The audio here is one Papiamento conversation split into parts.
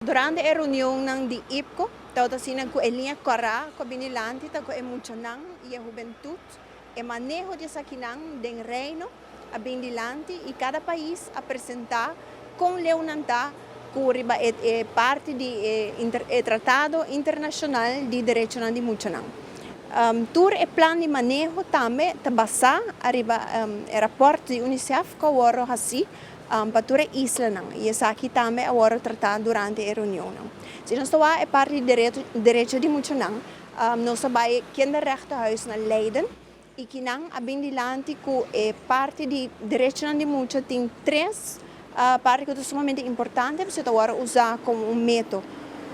Durante e reunionnan di IPKO, tabata asina ku e liña kòrá ku a bini lanti ta ku e muchanan i e hubentut, e maneho di esakinan den Reino a bin dilanti i kada pais a presentá kon leu nan ta ku riba e e parti di e e Tratado Internashonal di Derechonan di Muchanan. Tur e plan di maneho tambe ta basá ariba e rapòrt di UNICEF ku a wòrdu hasí pa tur e islanan i esaki tambe a wòrdu tratá durante e reunionnan. Si nos ta wak e parti di derecho di muchanan, nos a bai Kinderrechtenhuis na Leiden i kinan a bin dilanti ku e parti di derechonan di mucha tin tres parti ku ta sumamente importante pasobra ta wòrdu usá komo un meto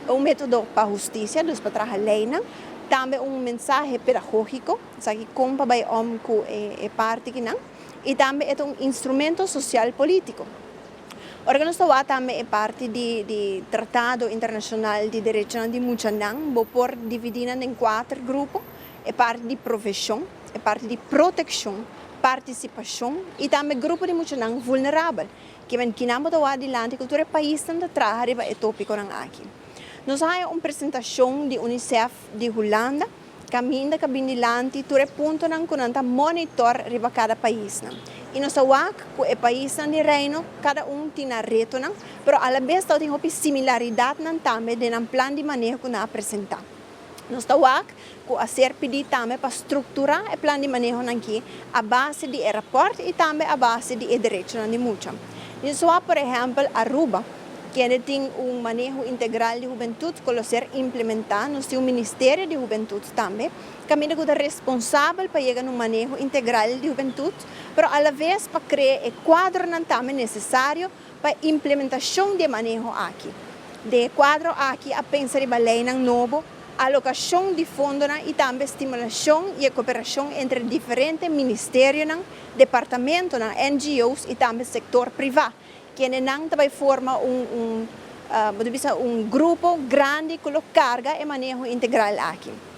un metodo pa hustisia, dus pa traha leinan, tambe un mensahe pedagógiko, esaki kon pa bai om ku e parti kinan. I tambe e ta un instrumento sosial polítiko. Ora ku nos ta wak tambe e parti di di Tratado Internashonal di Derechonan di Muchanan, bo por dividí nan den kuater grupo, e parti di proveshon, e parti di protekshon, partisipashon i tambe grupo di muchanan vulnerabel. Kimen kinan bo ta wak dilanti ku tur e paisnan ta traha riba e tópikonan aki. Nos a haña un presentashon di UNICEF di Hulanda. Kaminda ka bin dilanti tur e puntonan ku nan ta monitor riba kada paisnan. I nos a wak ku e paisnan di Reino kada un tin nan retonan, pero alabes tabatin hopi similaridatnan tambe den nan plan di maneho ku nan a presentá. Nos ta wak ku a ser pidí tambe pa strukturá e plan di manehonan ki a base di e rapòrt i tambe a base di e derechonan di mucha. Nos wak por ehèmpel Aruba. Kende tin un maneho integral di hubentut ku lo ser implementá. Nos tin un Ministerio di Hubentut tambe, kaminda ku ta responsabel pa yega na un maneho integral di hubentut, pero alaves pa krea e kuadronan tambe nesesario pa implementashon di e maneho aki. Den e kuadro aki a pensa riba leinan nobo, alokashon di fondonan i tambe stimulashon i e koperashon entre diferente ministerionan, departamentonan, NGO's i tambe sektor privá. Kendenan ta bai forma un un bo ta bisa un grupo grandi ku lo karga e maneho integral aki.